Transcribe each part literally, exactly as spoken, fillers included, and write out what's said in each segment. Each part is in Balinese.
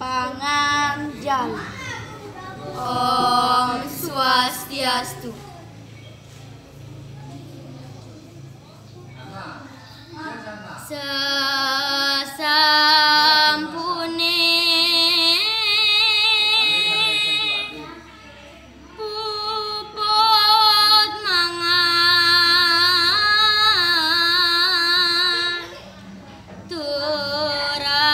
Panganjali. Om Swastiastu. Sesampune puput mangan turang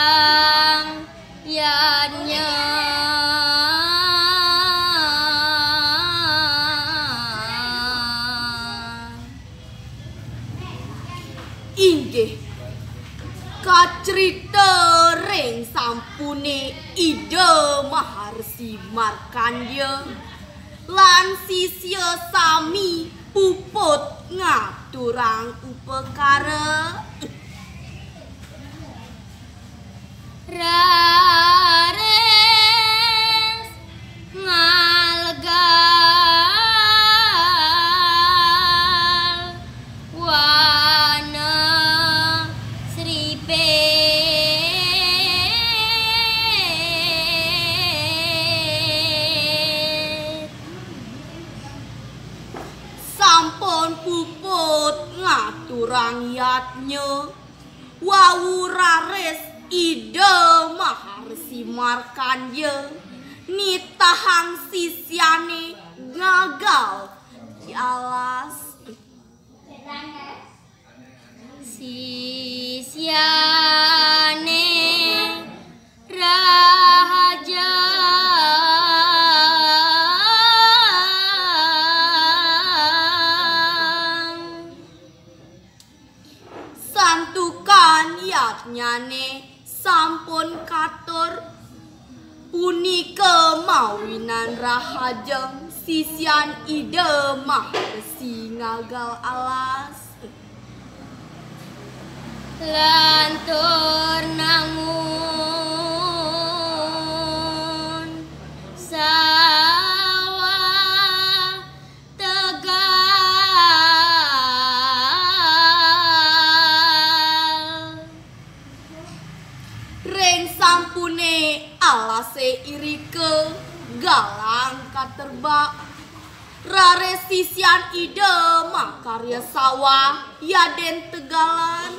yadnya. Inggih, kacrita ring sampune Ida Maharsi Markandya lan sisya sami puput ngaturang upakara. Raris ngalegal wana sripit. Sampun puput ngaturang yadnya. Wau raris Ida Maharsi Markandya nitahang sisyane ngagal di alas. Sisyane rahajeng. Santukan yadnyane sampun katur, punika mawinan rahajeng sisyan Ida Maharsi ngagal alas. Lantur nangun sawah tegal. Ring sampune alase irika galang katerbak. Raris sisyan Ida makarya sawah yaden tegalan.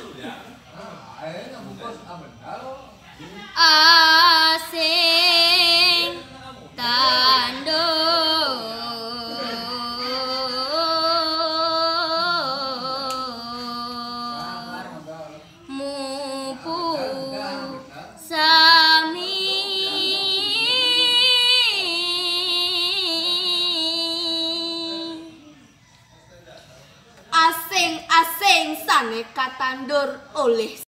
Asing tandur mupu sami. Asing-asing sane katandur olih